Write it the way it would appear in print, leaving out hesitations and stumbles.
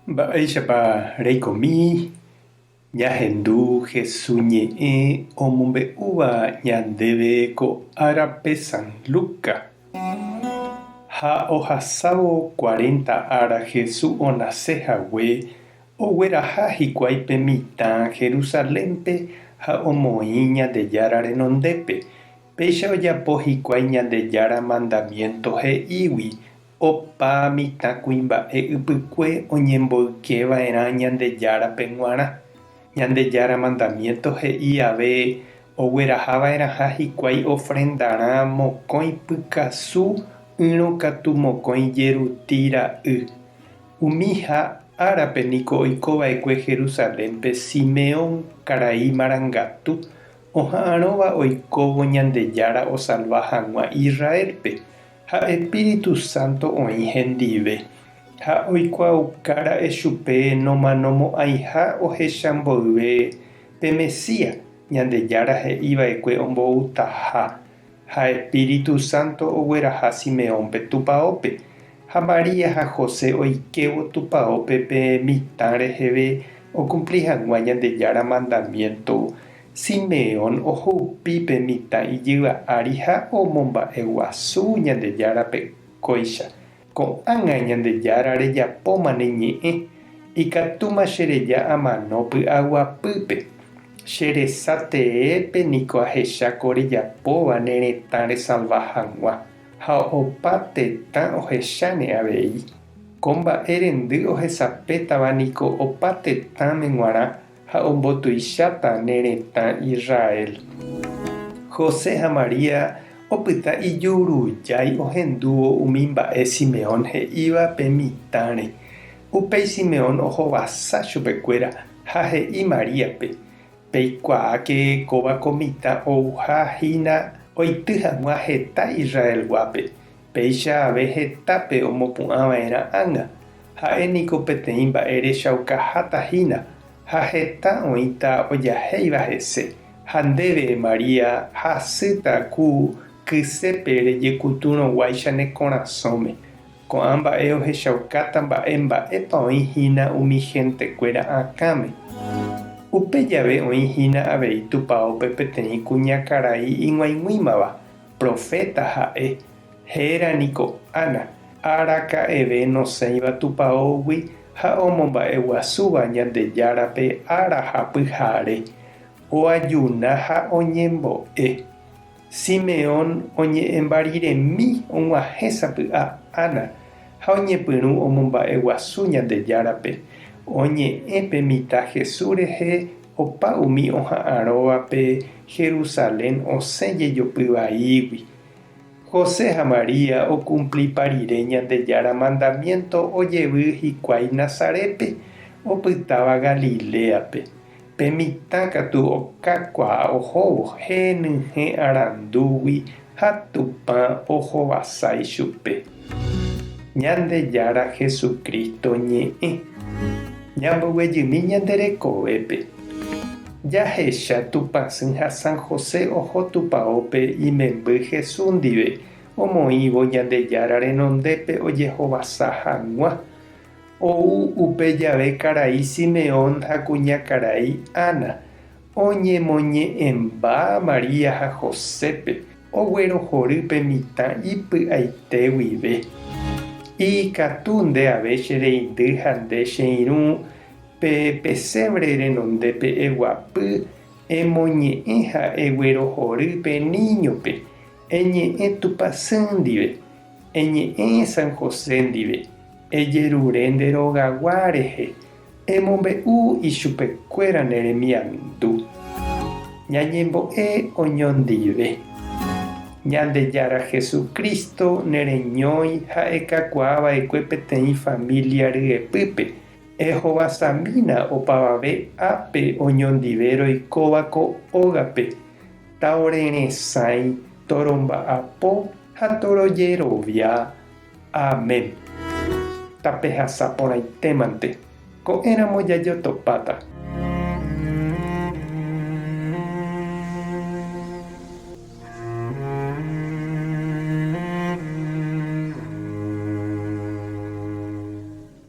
Mba'éichapa reikomi ñahendu Hesu ñe'ẽ omombe'úva ñandéve ko árape San Luca? Ha ohasávo cuarenta ára Hesu onase hague, ogueraha hikuái pe mitã Jerusalénpe ha omoĩ Ñandejára renondépe. Péicha ojapo hikuái Ñandejára mandamiénto he'ígui opa mitãkuimba'e ypykue oñemboyke va'erã Ñandejárape g̃uarã. Ñandejára mandamiénto he'i ave ogueraha va'erãha hikuái ofrendarã mokõi pykasu ỹrõ katu mokõi jeruti ra'y. Umiha árape niko oiko va'ekue Jerusalénpe Simeón karai marangatu, oha'arõva oikóvo Ñandejára osalva hag̃ua Israélpe, ha Espíritu Santo oĩ hendive, ha oikuaauka ra'e chupe nomanomo'ãiha ohecha mboyve pe Mesías, Ñandejára he'i va'ekue omboutaha, ha Espíritu Santo ogueraha Simeónpe tupaópe, ha María ha José oikévo tupaópe pe mitã reheve okumpli hag̃ua Ñandejára mandamiénto, Simeón ohupi pe mitã ijyva ári ha omomba'eguasu Ñandejárape kóicha, Ko'ág̃a Ñandejára rejapóma ne ñe'ẽ, ikatúma che reja amano py'aguapýpe. Che resa teépe niko ahecha ko rejapóva ne retã resalva hag̃ua, ha opa tetã ohecháne avei. Ko mba'e rendy ohesapétava niko opa tetãme g̃uarã ha ombotuicháta ne retã Israel. José ha María opyta ijurujái ohendúvo umi mba'e Simeón he'íva pe mitãre. Upéi Simeón ohovasa chupekuéra ha he'i Maríape, Peikuaáke kóva ko mitã ouha hína oity hag̃ua heta Israelguápe, péicha ave hetápe omopu'ã va'erã ág̃a. Ha'e niko peteĩ mba'e rechaukaháta hína, ha heta oĩta ojahéiva hese. Ha ndéve, María, hasýta ku kysépe rejekuturõguáicha ne korasõme. Ko'ã mba'e ohechaukáta mba'e mba'épa oĩ hína umi hentekuéra akãme. Upe jave oĩ hína avei tupaópe peteĩ kuñakarai ig̃uaig̃uímava, proféta ha'e, héra niko Ana. Araka'eve nosẽiva tupaógui ha omomba'eguasúva Ñandejárape ára ha pyhare, oajuna ha oñembo'e. Simeón oñe'ẽmba riremi og̃uahẽ sapy'a Ana ha oñepyrũ omomba'eguasu Ñandejárape, oñe'ẽ pe mitã Jesús rehe opa umi oha'arõvape Jerusalén osẽ jejopy vaígui. José ha María okumplipa rire Ñandejára mandamiénto ojevy hikuái Nazarétpe, opytáva Galiléape. Pe mitã katu okakuaa ohóvo henyhẽ arandúgui ha Tupã ohovasa ichupe. Ñandejára Jesucristo ñe'ẽ. Ñamboguejymi ñande rekovépe. Jahecha Tupãsy ha San José oho tupaópe imemby Jesús ndive, omoĩvo Ñandejára renondépe ojehovasa hag̃ua. Ou upe jave karai Simeón ha kuñakarai Ana, oñemoñe'ẽmba María ha Josépe, oguerohory pe mitã ipy'aite guive. Ikatu nde ave che reindy ha nde che irũ Pe pesebre renondépe eguapy, emoñe'ẽ ha eguerohory pe níñope, eñe'ẽ Tupãsy ndive, eñe'ẽ San José ndive, ejerure nde rogagua rehe, emombe'u ichupekuéra ne remiandu. Ñañembo'e oñondive. Ñandejára Jesucristo ne reñói ha ekakuaa va'ekue peteĩ familia ryepýpe, Ehovasamína opavave ápe oñondive roikóva ko ógape, taoreresãi, toromba'apo ha torojerovia. Amén. Tapehasa porãitémante. Ko'ẽramo jajotopáta.